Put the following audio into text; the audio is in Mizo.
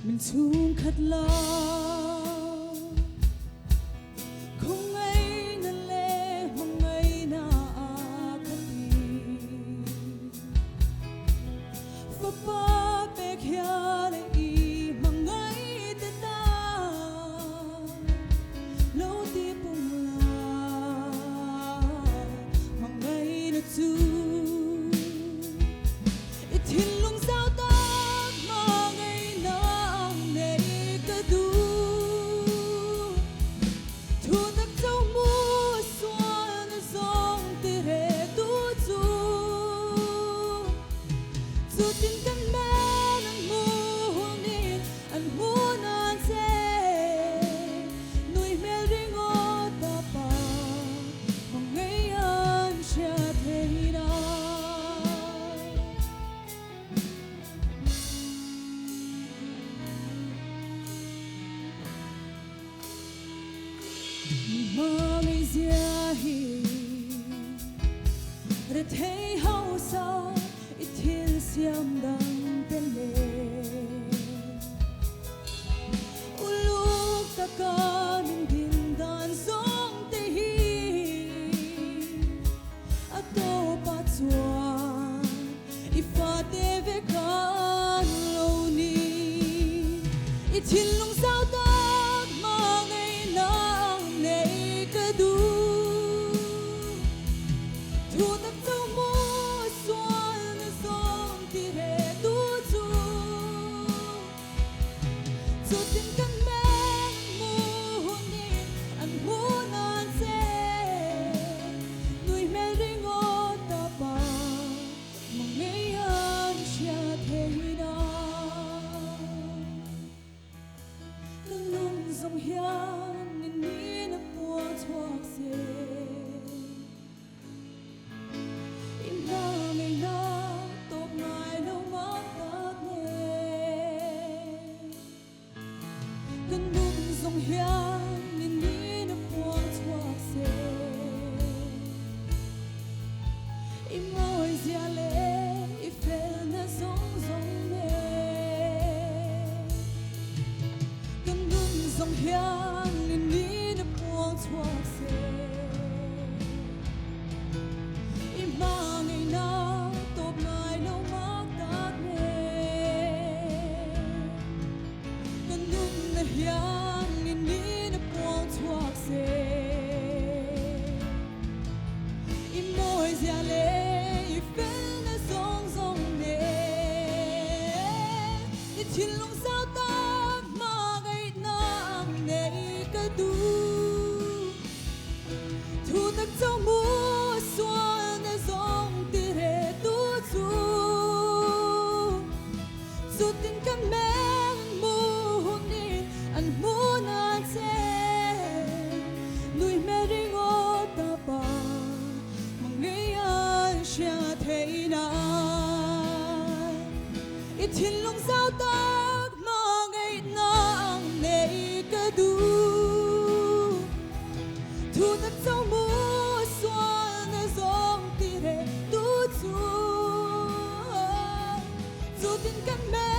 Min chhungkhat la. Khawngaihna leh hmangaihna a khat i Fapa pek hian i hmangaih te tan lo ti pung la hmangaihna chu i thinlung zau tak hmangaihna ang nei ka duh. Thu tak cho mu sualna zawng ti reh tu chu. Chutin kan men an hmu hunin an hmu nan che. Nui hmel ringawt a pa hmangaih an hria thei na. Hmangaihzia hi rethei hausa i thil siam dang te nen uluk taka min din dan zawng te hi a tawpah chuan i fate vek an lo ni. I thinlung zau tak hmangaihna ang nei ka duh. Thu tak cho maw sualna zawng ti reh tu chu. Chutin kan meng mu hunin an hmu nan che. Nui hmel ringawt a pa mangei an hria thei na. Ka lung zawng hian ni ni na puang chhuak se. I hna ngei na tawp ngai lo mak tak nen. Ka nun zawng hian ni ni na puang chhuak se. I mawizia leh i felna zawng zawng nen. Ka nun zawng hian ni ni na puang chhuak se. I hma ngeina tawp ngai lo mak tak nen. Ka nunna hian ni ni na puang chhuak se. I mawizia leh i felna zawng zawng nen. I thinlung zau tak hma ngaihna ang nei ka duh. Thu tak cho mu sualna zawng ti reh tu chu. Chutin kan meng an hmu hunin an hmu nan che. Nui hmel ringawt a pa hmangei an hria thei nan. I thinlung zau tak hmangaihna ang nei ka duh. Thu tak cho mu sualna zawng ti reh tu chu. Chutin kan meng.